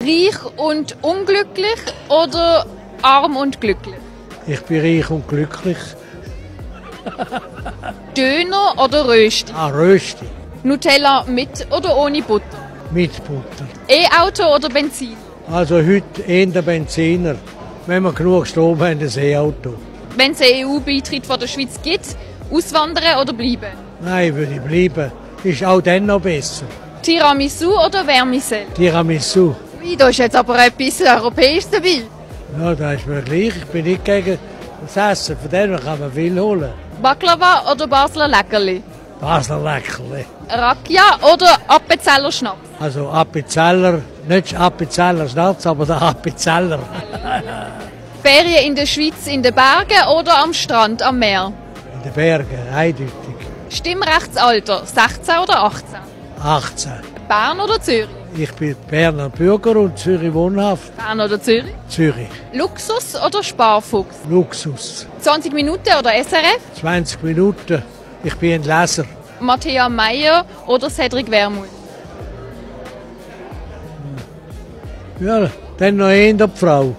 Reich und unglücklich oder arm und glücklich? Ich bin reich und glücklich. Döner oder Rösti? Rösti. Nutella mit oder ohne Butter? Mit Butter. E-Auto oder Benzin? Also heute eher der Benziner. Wenn wir genug Strom haben, das E-Auto. Wenn es einen EU-Beitritt von der Schweiz gibt, auswandern oder bleiben? Nein, würde ich bleiben. Ist auch dann noch besser. Tiramisu oder Vermicelle? Tiramisu. Ui, da ist jetzt aber etwas Europäisches dabei. Ja, das ist mir gleich. Ich bin nicht gegen das Essen. Von dem kann man viel holen. Baklava oder Basler Leckerli? Basler Leckerli. Rakia oder Appenzeller Schnaps? Also Appenzeller, nicht Appenzeller Schnaps, aber der Appenzeller. Ferien in der Schweiz in den Bergen oder am Strand am Meer? In den Bergen, eindeutig. Stimmrechtsalter 16 oder 18? 18. Bern oder Zürich? Ich bin Berner Bürger und Zürich wohnhaft. Bern oder Zürich? Zürich. Luxus oder Sparfuchs? Luxus. 20 Minuten oder SRF? 20 Minuten. Ich bin ein Leser. Matthäa Meier oder Cedric Wermuth? Ja, dann noch eher die Frau.